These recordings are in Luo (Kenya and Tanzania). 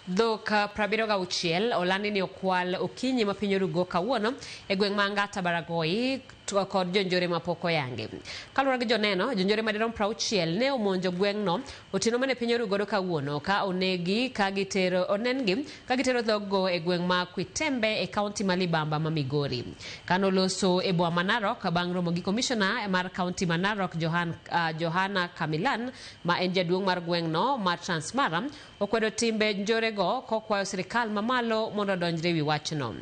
Dhok 76 olandi ni okwal okinyi ma piny orugo kawuono e gweng' ma Angata Baragoi kod jonjore mapok oyangi. Kaluwore gi joneno, jonjore madirom 60 ne omonjo gweng'no otieno mane piny orugodo kawuono ka onegi ka gitero onengi ka gitero dhoggo e gweng' ma Kwitembe e kaunti ma Libamba ma Migori. Kano loso e boma ma Narok bang' romo gi komishona mar kaunti ma Narok Johana Kamilan ma en jaduong' mar gweng'no ma Transmara okwedo timbe njorego kokwayo sirikal mamalo mondo odonjre ewi wachno.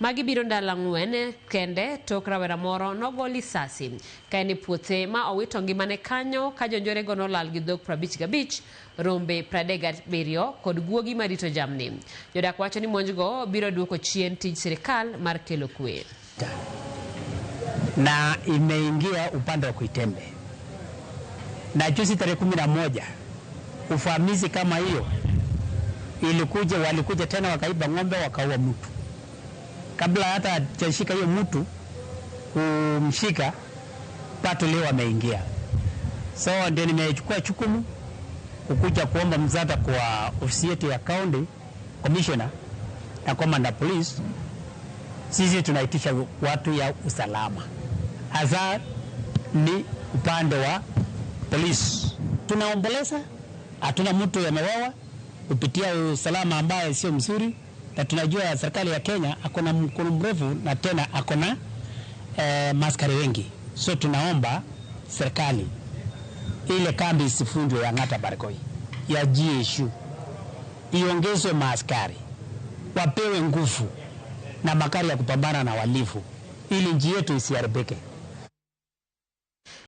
Magi biro ndalo 4 kende tok rawera moro nogo lisasi ka en e puothe ma owito ngimane kanyo ka jonjorego nolal gi dhok 55, rombe 37 kod guogi marito jamni. Jodak wacho ni monjgo biro duoko chien tij sirikal mar kelo kwe. Na imeingia upande wa Kuitembe na juzi tarehe 11 uvamizi kama hiyo ilikuja, walikuja tena wakaiba ng'ombe wakaua mtu. Kabla hata hajashika hiyo mtu kumshika, watu leo wameingia. So ndio nimechukua jukumu kukuja kuomba msaada kwa ofisi yetu ya county commissioner na commander police. Sisi tunaitisha watu ya usalama, hasa ni upande wa polisi. Tunaomboleza, hatuna mtu amewawa kupitia usalama ambaye sio mzuri, na tunajua serikali ya Kenya akona mkono mrefu na tena akona maskari wengi, so tunaomba serikali ile kambi isivunjwe ya Ang'ata Baragoi ya GSU iongezwe maaskari, wapewe nguvu na magari ya kupambana na wahalifu ili nchi yetu isiharibike.